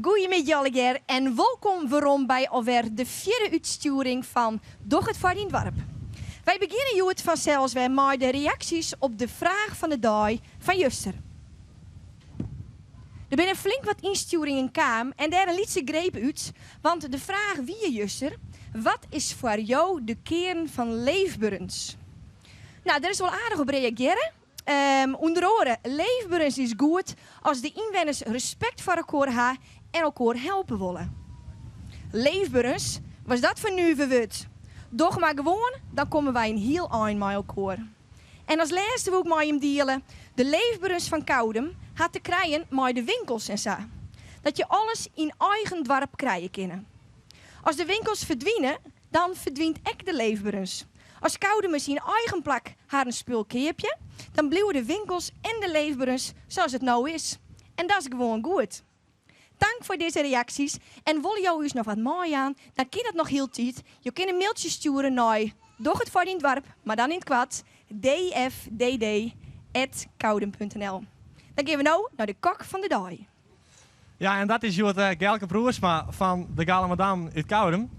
Goeiemiddei allegear en wolkom werom by alwer de fjirde útstjoering fan Doch it foar dyn doarp. Wy begjinne hjoed fansels wer mei de reaksjes op de fraach fan de dei fan juster. Der binne flink wat ynstjoeringen kaam en dêr in lytse greep út, want de fraach wie juster, wat is foar jo de kearn fan leefberens? No, dêr is wol aardich op reagearre. Ûnder oare, leefberens is goed as de ynwenners respekt foar elkoar ha en elkoar helpe wolle. Leefberens, wat is dat foar nuver wurd? Doch mar gewoan, dan komme wy in hiel ein mei elkoar. En as lêste woe ik mei jim diele, de leefberens fan Koudum hat te krijen mei de winkels en sa. Dat je alles yn eigen doarp krije kinne. As de winkels ferdwine, dan ferdwynt ek de leefberens. As Koudumers yn eigen plak harren spul keapje, dan bliuwe de winkels en de leefberens sa as it no is. En dat is gewoan goed. Tank foar dizze reaksjes en wolle jo ús noch wat meijaan, dan kin dat noch hieltyd. Jo kinne in mailtsje stjoere nei doch it foar dyn doarp, mar dan yn it koart, dfdd@koudum.nl. Dan gean we no nei de kok fan de dei. Ja, en dat is hjoed Gelke Broersma fan de Galamadammen út Koudum.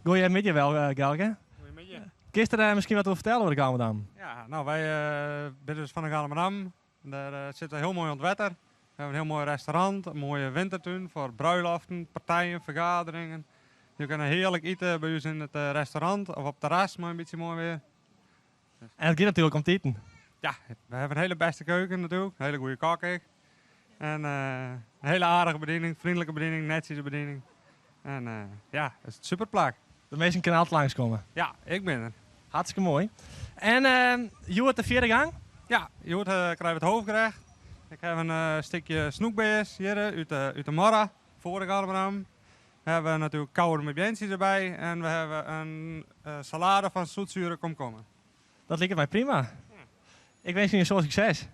Goeiemiddei wel, Gelke. Goeiemiddei. Kinst der miskien wat oer fertelle oer de Galamadammen? Ja, no wy binne dus fan de Galamadammen. Dêr sitte we hiel moai oan it wetter. We hawwe in hiel moai restaurant, in moaie wintertún foar bruiloften, partijen, fergaderingen. Jo kinne hearlik ite by ús yn it restaurant of op it terras mei in bytsje moai weer. En it giet natuerlik om it iten. Ja, we hawwe in hiele bêste keuken natuerlik, in hiele goede kok ek. En in hiele aardige bediening, freonlike bediening, netsjese bediening. En ja, it is in super plak. De minsken kinne altyd langskomme. Ja, ik bin der. Hartstikke moai. En hjoed de fjirde gang? Ja, hjoed krije we it hoofdgerecht. Ik haw in stikje snoekbears hjir út de Morra, foar de Galamadammen. We hawwe natuerlik Koudumer beantsjes derby en we hawwe in salade fan zoetzure komkommer. Dat liket my prima. Ik winskje je in soad sukses.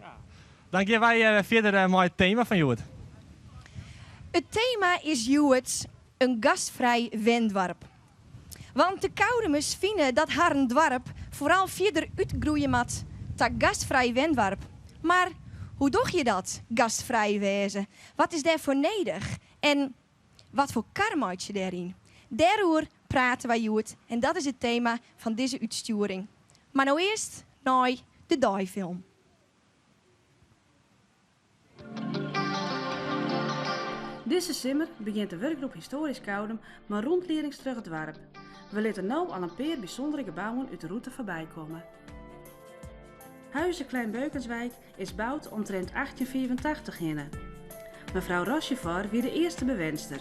Dan gean wy fierder mei it tema fan hjoed. It tema is hjoed in gastfrij wendoarp. Want de Koudumers fine dat harren doarp foaral fierder útgroeie moat ta gastfrij wendoarp. Mar hoe doch je dat, gastfrij wêze? Wat is dêrfoar nedich? En wat foar kar meitsje dêryn? Dêroer prate wy hjoed en dat is it tema fan dizze útstjoering. Mar no earst nei de deifilm. Dizze simmer begjint de wurkgroep Histoarysk Koudum mei rûnliedings troch it doarp. We litte no al in pear bysûndere gebouwen út de rûte foarby komme. Huize Klein Beukenswijk is boud omtrint 1885 hinne. Mefrou Rochefort wie de earste bewenster.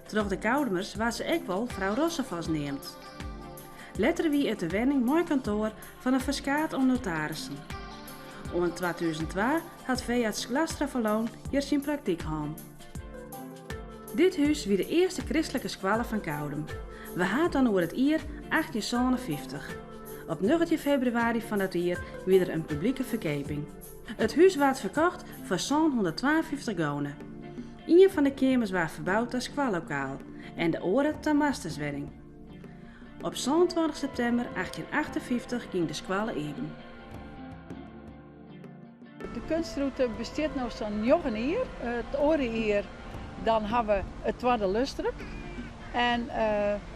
Troch de Koudumers waard se ek wol frou Rossefos neamd. Letter wie it de wenning mei kantoar fan in ferskaat oan notarissen. Oant 2002 hat feearts Glastra van Loon hjir syn praktyk hân. Dit hús wie de earste kristlike skoalle fan Koudum. We ha it dan oer it jier 1857. Op 19 febrewaris fan dat jier wie der in publike ferkeaping. It hús waard ferkocht foar 752 gûne. Ien fan de keamers waard ferboud ta skoallokaal en de oare ta masterswenning. Op 27 septimber 1858 gyng de skoalle iepen. De kunstrûte bestiet no sa'n njoggen jier. It oare jier dan ha we it twadde lustrum. En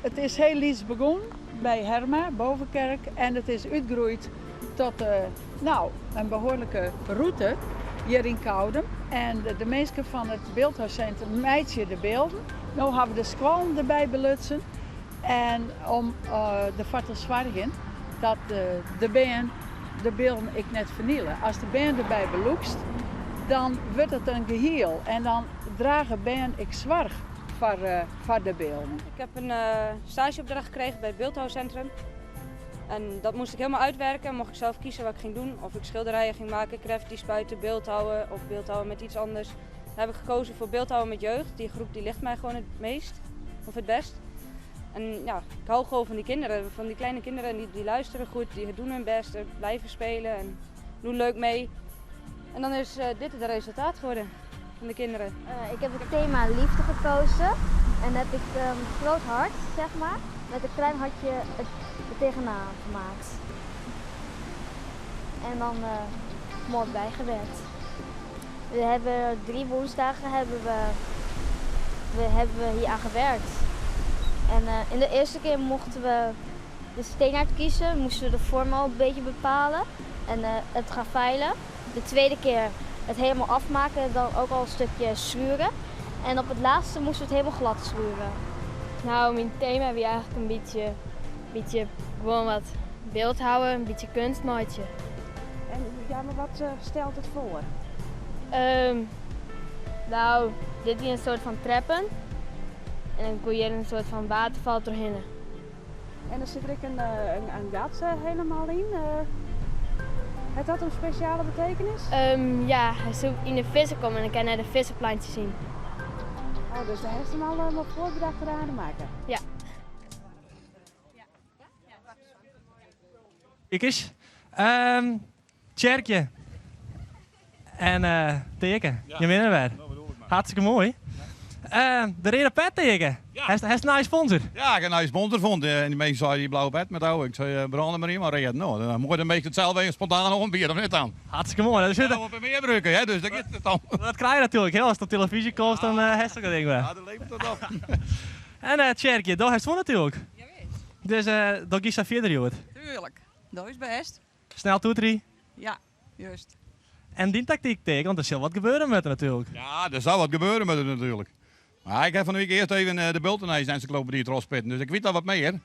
it is hiel lyts begûn by Herma, Bovenkerk, en it is útgroeid tot no, in behoarlike rûte hjir yn Koudum. En de minsken fan it Beeldhouwcentrum meitsje de bylden. No ha we de skoallen derby belutsen en om derfoar te soargjen dat de bern de bylden ek net ferniele. As de bern derby belûkst, dan wurdt it in gehiel en dan drage bern ek soarch foar de bylden. Ik heb een stageopdracht gekregen bij het Beeldhouwcentrum. En dat moest ik helemaal uitwerken. Mocht ik zelf kiezen wat ik ging doen. Of ik schilderijen ging maken, graffiti spuiten, beeldhouwen of beeldhouwen met iets anders. Dan heb ik gekozen voor beeldhouwen met jeugd. Die groep die ligt mij gewoon het meest of het best. En ja, ik hou gewoon van die kinderen, van die kleine kinderen. Die, die luisteren goed, die doen hun best, blijven spelen en doen leuk mee. En dan is uh, dit het resultaat geworden van de kinderen. Uh, ik heb het thema liefde gekozen. En heb ik een groot hart, zeg maar, met een klein hartje er tegenaan gemaakt. En dan uh, mooi bijgewerkt. We hebben drie woensdagen hebben we we, hebben we hier aan gewerkt. En in de eerste keer mochten we de steen uitkiezen, moesten we de vorm al een beetje bepalen en het gaan vijlen. De tweede keer het helemaal afmaken en dan ook al een stukje schuren. En op het laatste moesten we het helemaal glad schuren. Nou, mijn thema was eigenlijk een beetje gewoon wat beeldhouden, een beetje kunstmaatje. En ja, maar wat stelt het voor? Nou, dit is een soort van treppen. En dan kon je een soort van waterval doorheen. En dan zit er ook een gat helemaal in. Heeft dat een speciale betekenis? Ja, hij zou in de vissen komen en dan kan hij de vissenplantjes zien. Oh, dus daar heeft hem al nog voorbedacht eraan te maken? Ja. Ik is Tjerkje en Teken. Ja. Je bent er weer. Dat bedoel ik maar. Hartstikke mooi. De Rode Pet teken. Ja. Hij is een nieuwe sponsor. Ja, ik heb een nieuwe sponsor gevonden. En die mensen zeiden die blauwe pet met ouwe. Ik zei, branden maar in, maar red. Nou, dan moet een beetje hetzelfde even spontaan nog een bier of niet dan. Hartstikke mooi. Dat is Ja, op meer gebruiken, hè, dus dat is het dan. Dat krijg je natuurlijk. Hè. Als het op televisie komt, dan heeft het ook dat ding weer. Ja, dat levert dat op. En Tjerkje, daar heeft het natuurlijk. Jawel. Dus dat is daar verder, joh. Tuurlijk, dat is best. Snel toetrie. Ja, juist. En die tactiek tegen, want er zal wat gebeuren met haar natuurlijk. Ja, er zal wat gebeuren met haar natuurlijk. Maar ik heb van de week eerst even de Bultenijs encyclopedie trospitten, dus ik weet al wat meer.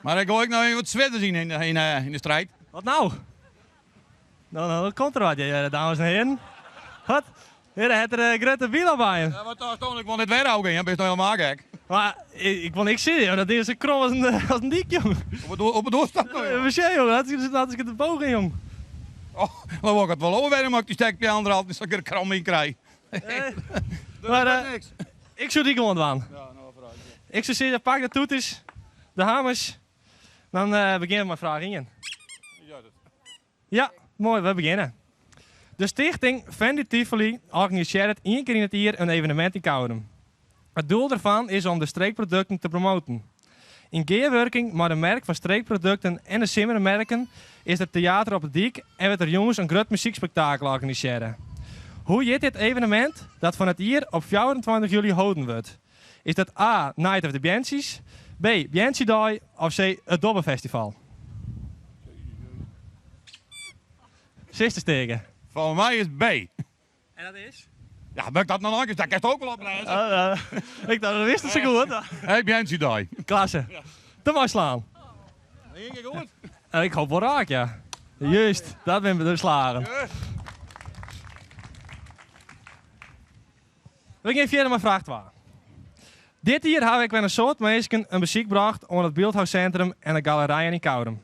Maar ik wil ook nog even wat zwitten zien in de strijd. Wat nou? Nou, nou, dat komt er wat, ja, dames en heren. Wat? Hier, het er grote wiel bij hem. Ja, maar toch, toch, ik wil net weer ook in, hè? Ben je toch helemaal gek? Maar ik wil niks zien, joh. Dat ding is zo krom als een dik, jong. Op het doorstap, nou, joh. Ja, joh. Dat is de boog in, jong. Oh, dan word ik het wel over, maar ik die stek bij de andere hand, dus dat ik er krom in krijg. Dat Maar, is niks. Ik zou die gewoon doen. Ja, nou, vooruit. Ik zou zeggen, pak de toeters, de hamers. Dan beginnen we met vraag 1. Ja, dat- Ja, mooi, we beginnen. De stichting Fendi Tivoli organiseert 1 keer in het jaar een evenement in Koudum. Het doel daarvan is om de streekproducten te promoten. In gearworking met een merk van streekproducten en de simmermerken is het theater op de dik en werd er jongens een groot muziekspektakel organiseren. Hoe heet dit evenement dat van het jaar op 24 juli gehouden wordt? Is dat A. Night of the Beantsjes, B. Beantsje Day of C. Het Dobbenfestival? Sisters tegen. Volgens mij is B. En dat is? Ja, ben ik dat nog eens? Dat kan je ook wel oplezen. Ik dacht, dat wist het zo goed. Hey, Beantsje Day. Klasse. Ja. Te mooi slaan. Eén keer goed. Ik hoop wel raak, ja. Juist, dat ben we dus slagen. Juist. We gaan verder met vraag 2. Dit hier heb ik met een soort mensen een bezoek gebracht aan het Beeldhouwcentrum en de galerijen in Koudum.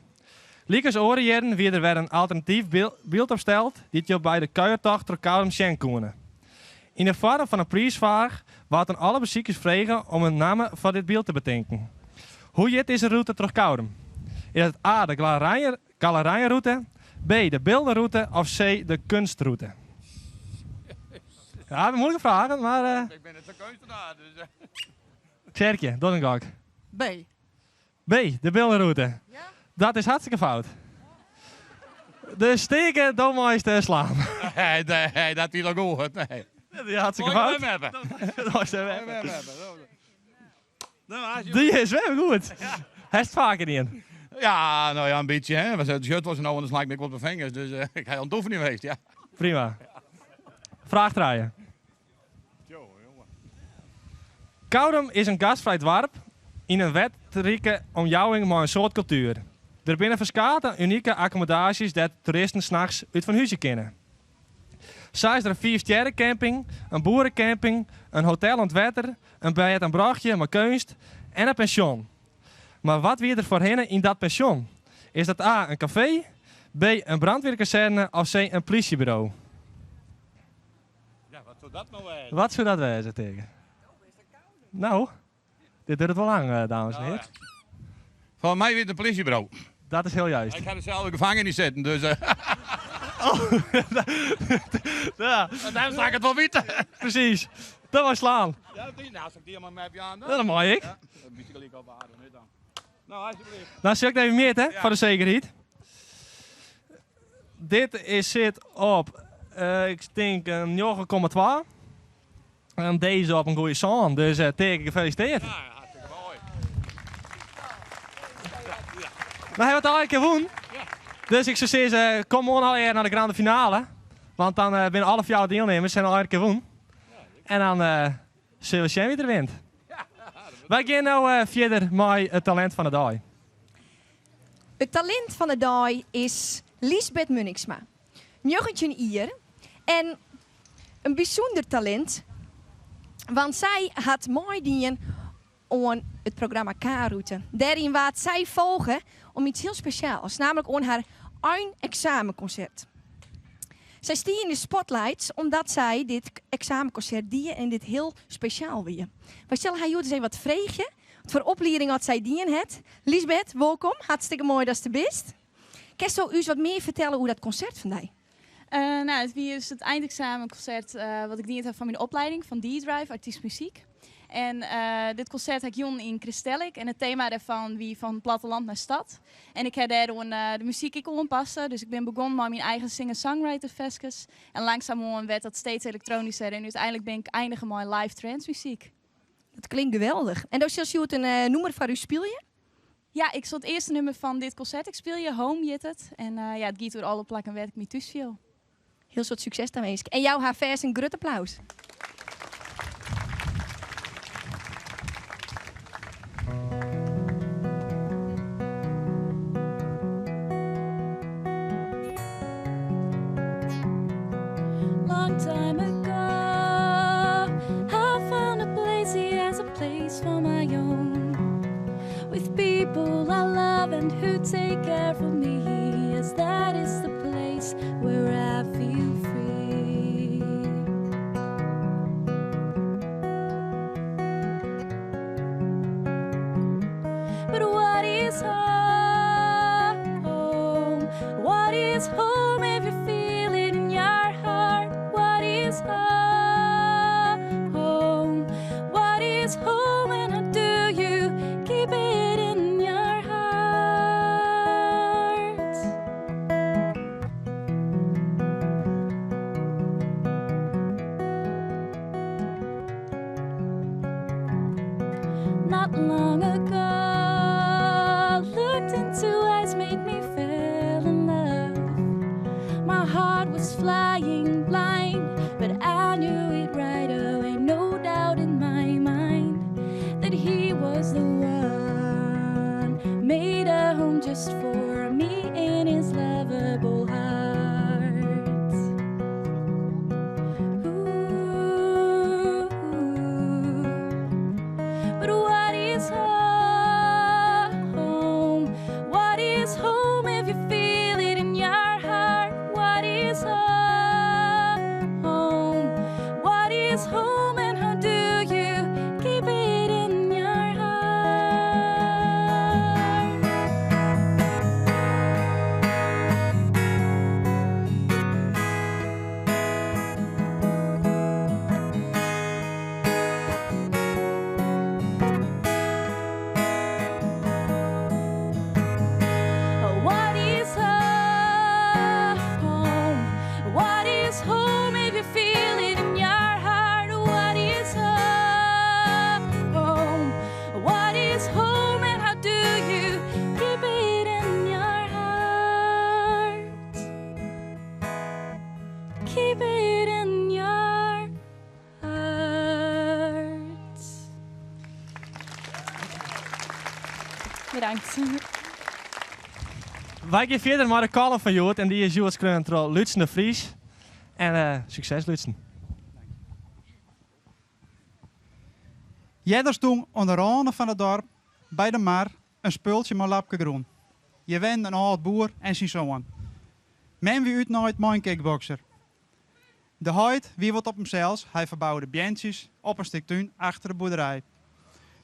Liekers oren wie er weer een alternatief beeld opstelt die je bij de kuiertocht door Koudum zien konden. In de vorm van een prijsvraag waren alle bezoekers vragen om een naam van dit beeld te bedenken. Hoe heet deze route terug Koudum? Is het A, de galerijenroute, B, de beeldenroute of C, de kunstroute? Ja, moeilijke vragen, maar Ik ben het de kunstenaar, dus. Tjerkje, Donnengok. B. B, de beeldenroute. Ja? Dat is hartstikke fout. De steken, dan moet je te slaan. Nee, nee, dat is al goed. Nee. Dat is hartstikke Mooi fout. hem hebben. Dat is hem Mooi hebben. hem hebben. Nou, als je- Die is wel goed. Hij is het vaker niet in. Ja, nou ja, een beetje. Hè. Want het shirt was er nou, anders lijkt me ik op mijn vingers. Dus ik ga aan het oefenen geweest, ja. Prima. Vraag draaien. Koudum is een gastvrij dorp in een wetrieke omjouwing met een soort cultuur. Er binnen verschillende unieke accommodaties dat toeristen s'nachts uit van huisje kennen. Zo is er een 4 camping, een boerencamping, een hotel aan het water, een bed en brachtje met kunst en een pension. Maar wat wie er voor hen in dat pension? Is dat A, een café, B, een brandweerkazerne of C, een politiebureau? Ja, wat zou dat nou wezen? Wat zou dat wezen tegen? Nou, dit duurt wel lang, dames en heren. Ja. Van mij weer de politiebureau. Dat is heel juist. Ik ga er zelf in de gevangenis zitten, dus... Oh. Ja. En daarom sta ik het wel weten. Precies. Dat was slaan. Ja, die, nou, zal ik die allemaal met je aan. Dat mag ik. Ja, dat bied ik al waar, niet dan. Nou, alsjeblieft. Nou, zal ik even meer, hè, Ja. voor de zekerheid. Dit is, zit op, ik denk een 9,2. En dizze op in goede sân, dus Teake gefeliciteerd. Ja, hartstikke moai. We hawwe it al in kear wûn. Dus ik soe sizze, kom oan allegear nei de grande finale. Want dan binne alle fjouwer dielnimmers en al in kear wûn. En dan sille we sjen wie der wint. Wy gean no fierder mei it talint fan de dei. It talint fan de dei is Liesbeth Munniksma, 19 jier en in bysûnder talint, want sy hat meidien oan it programma K-rûte. Dêryn waard sy folge om iets hiel spesjaals, nammentlik oan har eineksamenkonsert. Sy stie yn de spotlights omdat sy dit eksamenkonsert die en dit hiel spesjaal wie. Wy sille har hjoed ris even wat freegje, wat foar oplieding oft sy dien hat. Liesbeth, wolkom. Hartstikke moai datst der bist. Kinsto ús wat mear fertelle oer dat konsert fan dy? Nou, it wie dus it eineksamenkonsert wat ik dien ha foar myn opleiding fan D-Drive, artyst muzyk. En dit konsert ha ik jûn yn Crystalic en it tema dêrfan wie fan platteland nei stad. En ik ha dêroan de muzyk ek oanpasse, dus ik bin begûn mei myn eigen singer-songwriter ferskes. En langsumoan werd dat steeds elektronischer en úteinlik bin ik einige mei live trance muzyk. Dat klinkt geweldich. En do silst hjoed in nûmer foar ús spylje? Ja, ik sil it earste nûmer fan dit konsert ek spylje, Home hjit it. En ja, it giet oer alle plakken wêr't ik my thús fiel. Hiel soad sukses tawinske. En jou har fêst in grut applaus. Long time ago, I found a place, yes, a place for my own. With people I love and who take care of me. Yes, that is the place where I feel free. But what is home? What is home if you feel it in your heart? What is home? What is home and how do you keep it in your heart? Not long ago, looked into eyes made me fell in love. My heart was flying blind, but I knew it right away, no doubt in my mind that he was the one. Made a home just for me in his lovable heart. Ooh. But what is home? What is home if you feel it in your heart? What is home? What is home and how do you keep it in your heart? What is home? What is home if you feel it in your heart? What is home? What is home and how do you keep it in your heart? Keep it in your heart. Bedankt. Wy gean fierder mei de kollum fan hjoed en dy is hjoed skreaun troch Lútsen de Vries. En sukses Lútsen. Earder stûn oan de râne fan it dorp, by de mar, in spultsje mei lapke grûn. Hjir wennen in âld boer en syn soan. Mem wie útnaaid mei in kickbokser. De heit wie wat op himsels, hy ferboude beantsjes op in stik tún achter de boerderij.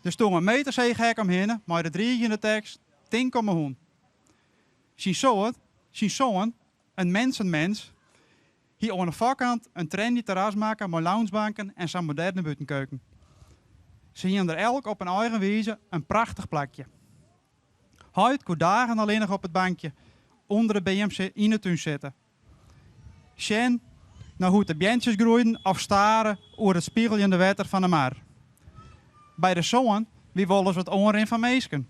Der stûn in metersheech hek omhinne mei de driigjende tekst Tink om 'e hûn. Syn soan, syn soan, in mensenmens, hie oan 'e foarkant in trendy terras makke mei loungebanken en sa'n moderne bûtenkeuken. Se hiene der elk op in eigen wize in prachtich plakje. Heit koe dagen allinnich op it bankje ûnder de beam yn 'e tún sitte. Sjen nei hoe't de beantsjes groeiden of stare oer it spigeljende wetter fan de mar. By de soan wie wolris wat oanrin fan minsken.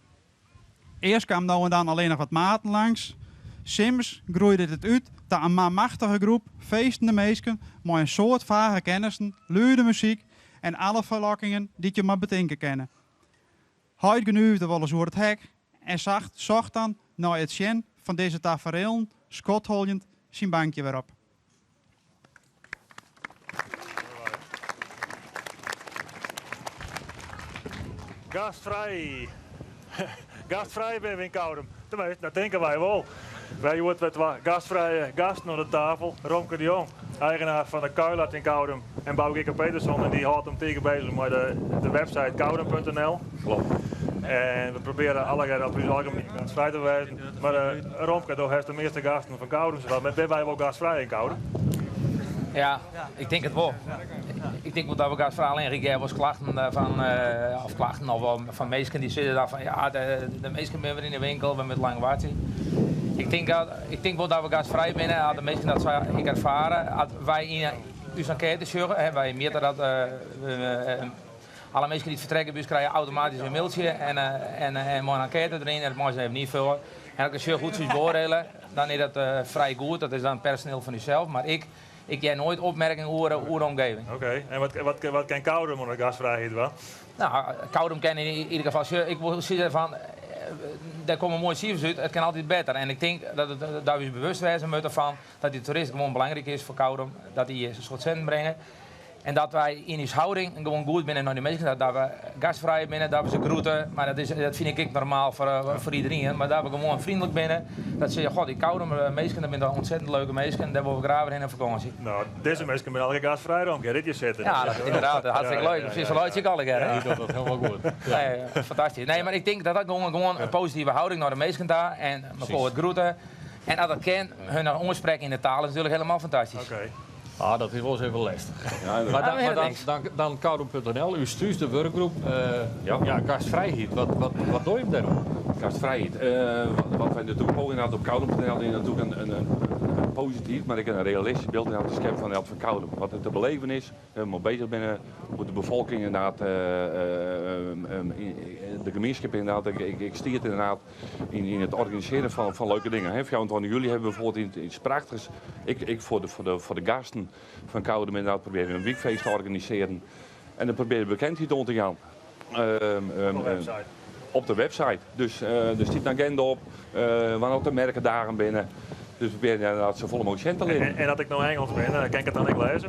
Earst kaam no en dan allinnich wat maten langs. Simmers groeide it út ta in manmachtige groep feestende minsken mei in soad fage kennissen, lude muzyk en alle ferlokkingen dy't je mar betinke kinne. Heit gnuefde wolris oer it hek en socht dan nei it sjen fan dizze taferelen skodholjend syn bankje wer op. Gastfrij. Gastfrij binne we yn Koudum. Teminsten, dat tinke wy wol. Wy hjoed wer twa gastfrije gasten oan de tafel. Romke de Jong, eigenaar fan de Kuilart yn Koudum en Bauke Ike Peterson en dy hâldt him tige bezich mei de website koudum.nl. Klopt. En we probearje allegear op ús eigen manier gastfrij te wêzen. Mar Romke, do hast de measte gasten fan Koudum, sa binne wy wol gastfrij yn Koudum? Ja, ik tink it wol. Ik tink wol dat we gastfrij allinnich ik hear wolris klachten fan, of klachten of fan minsken dy sizze dan fan ja, de minsken binne wer yn de winkel, we moatte lang wachtsje. Ik tink dat, ik tink wol dat we gastfrij binne, as de minsken dat sa ek erfare. As wy yn ús enkête sjogge, wy mjitte dat Alle minsken dy't fertrekke by ús krije automatysk in mailtsje en mei in enkête deryn en dat meie se even ynfolje. En as ik sjoch hoe't se ús beoardiele, dan is dat frij goed. Dat is dan personeel fan ússels, mar ik, ik hear noait opmerkingen oer de omgeving. Oké, en wat kin Koudum oan de gastfrijheid dwaan? Nou, Koudum kin yn ieder gefal, sjoch, ik wol sizze fan, der komme moaie sifers út, it kin altyd better. En ik tink dat it, dat we ús bewust wêze moatte fan dat dy toerist gewoan belangryk is foar Koudum, dat dy in soad sinten bringe. En dat wy yn ús houding gewoan goed binne nei de minsken, dat we gastfrij binne, dat we se groete. Mar dat, is, dat fyn ik ek normaal foar, foar iederien. Mar dat we gewoan vriendelijk binne. Dat se sizze, god, dy Koudumer minsken, dat binne toch ontzettend leuke minsken. Dêr wolle we graach wer hinne op fakânsje. No, dizze minsken binne allegear gastfrij, Romke, dit je sitte. Ja, dat, inderdaad, hartstikke leuk. Precies, zo leuk ik allegear. Ja, die docht dat helemaal goed. Nee, fantastysk. Nee, mar ik tink dat dat gewoan, gewoan in positive houding nei de minsken ta en mekoar wat groete. En as dat kin, hun noch oansprekke yn de taal is natuerlik helemaal fantastysk. Oké. Ah, dat is wol ris even lestich. Ja, mar dan, mar dan, dan, dan Koudum.nl, ús thús de wurkgroep, uh, ja. ja, gastvrijheid, wat, wat, wat doe je dêrom? Gastvrijheid, uh, wat, wat wy natuerlik wol inderdaad op Koudum.nl is natuerlik in, in, in, posityf, mar ek in realistysk byld te skeppen fan fan Koudum. Wat der te beleven is, wêr't we mei bezich binne, hoe't de befolking inderdaad, uh, de gemienskip inderdaad, ik, ik stiet inderdaad yn, yn it organisearjen fan, fan leuke dingen. Hè. 24 july hawwe we bijvoorbeeld iets prachtigs. Ik, ik foar, de, foar, de, foar de gasten fan Koudum inderdaad probearje in wykfeest te organisearjen. En dan probearje bekendheid oan te jaan. Op de website. Op de website. Dus uh, der stiet in agenda op, uh, wannear't de merkedagen binne. Dus we probearje inderdaad safolle mooglik sjen te litten. En, en as ik no Ingelsk bin, kin ik it dan ek lêze?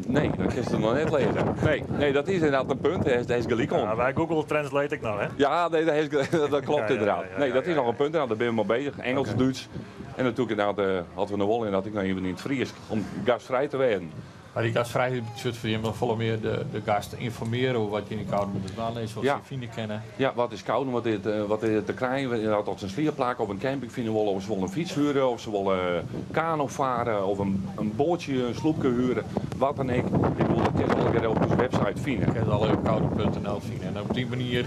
Nee, dan kinst it noch net lêze. Nee, nee, dat is inderdaad in punt. Dêr is gelyk oan. Ja, wy Google Translate ek noch, hè? Ja, nee, dat, is, dat klopt inderdaad. Nee, dat is noch in punt. Dêr binne we mei bezich. Ingelsk, Dútsk en natuerlik inderdaad, as we no wolle, inderdaad ek noch even yn it Frysk om gastfrij te wêzen. Mar dy gastvrijheid betsjut foar jimme folle mear de gast ynformearje oer wat hjir yn Koudum te dwaan is, wat se fine kinne. Ja, wat is Koudum, wat is, wat is te krijen? As se in sliepplak of in camping fine wolle, of se wolle in fyts huure, of se wolle kano farre, of in boatsje, in sloepke huure, wat dan ek. Ik bedoel, dat kinne se allegear op ús website fine. Kinne se allegear op koudum.nl fine. En op dy manier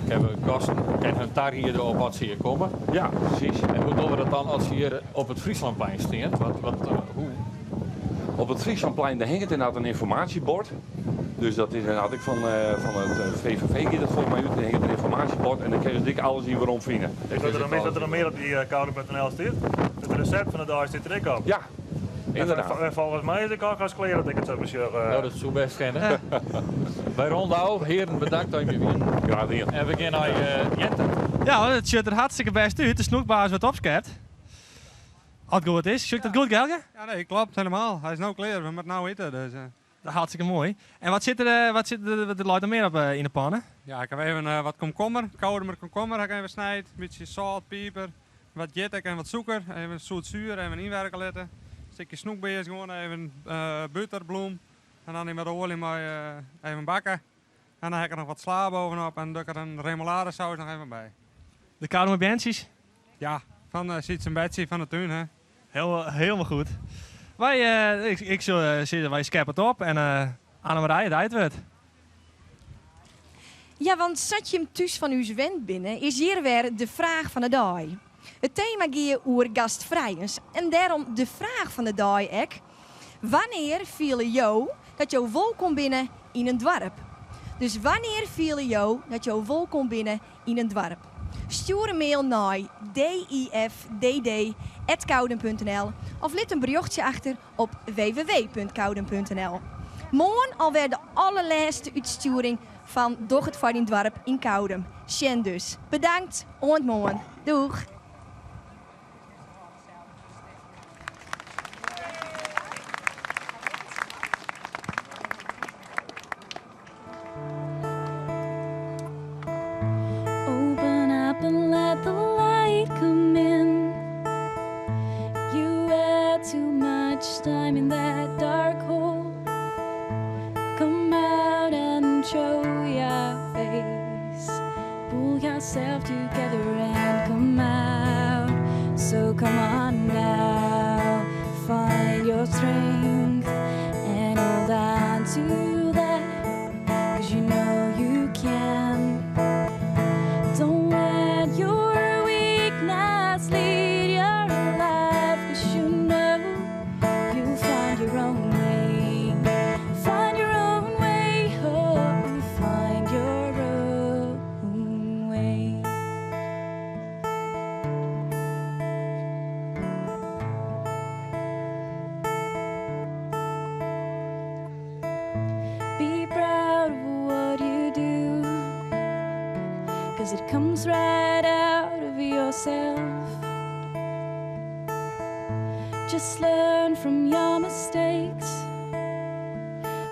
kinne we gasten kinne hun tariede op wat se hjir komme. Ja, presys. En hoe dogge we dat dan as se hjir op it Frieslandplein stean? Wat, wat, hoe Op it Frieslandplein dêr hinget inderdaad in ynformaasjebord. Dus dat is inderdaad ek fan, fan it VVV giet dat folgens my út. Dêr hinget in ynformaasjebord en dêr kinne se ek alles yn werom fine. Is dat der, is dat der noch mear op dy koudum.nl stiet? It resept fan de dei stiet der ek op. Ja, inderdaad. En folgens my is de kok hast klear as ik it sa besjoch. Nou, dat soe best kinne. Wy ronde ôf. Hearen, bedankt dat jim wienen. Graach dien. En we gean nei Jente. Ja, it sjocht der hartstikke bêst út. De snoekbaars wurdt opskept. As it goed is. Sjoch ik dat goed, Gelke? Ja, nee, klopt helemaal. Hy is no klear. We moatte no ite. Dus, Dat hartstikke moai. En wat sit der, wat sit der, wat leit der mear op yn de panne? Ja, ik haw even wat komkommer, Koudumer komkommer ha ik even snijd. In bytsje sâlt, piper, wat jittik en wat sûker. Even soet-suer, even ynwerke litte. In stikje snoekbears gewoan even buterbloem. En dan yn wat oalje mei even bakke. En dan ha ik der noch wat sla bovenop en doe ik der in remouladesous noch even by. De Koudumer beantsjes? Ja, fan Siets en Betsy fan de tún, hè. Helemaal goed. Wy, ik, ik sil sizze, wy skeppe it op en Annemarije, it eindwurd. Ja, want sa't jim thús fan ús wend binne, is hjir wer de fraach fan de dei. It tema gie oer gastfrijens en dêrom de fraach fan de dei ek, Wannear fiele jo dat jo wolkom binne yn in doarp? Dus wannear fiele jo dat jo wolkom binne yn in doarp? Stjoer in mail nei difdd@koudum.nl of lit in berjochtsje achter op www.koudum.nl. Moarn alwer de allerlêste útstjoering fan Doch it foar dyn doarp yn Koudum. Sjen dus. Bedankt, oant moarn. Doeg! Open up and let the light come in. You had too much time in that dark hole. Come out and show your face. Pull yourself together and come out. So come on now, find your strength and hold on to that. Cause you know you can. Don't let your weakness lead your life. Cause you know you'll find your own way. Find your own way. Oh, find your own way. Be proud of what you do. Cause it comes right out of yourself. Just learn from your mistakes.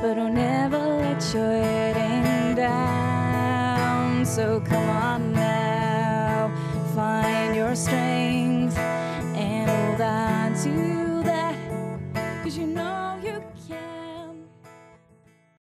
But don't ever let your head hang down. So come on now, find your strength and hold on to that. Cause you know.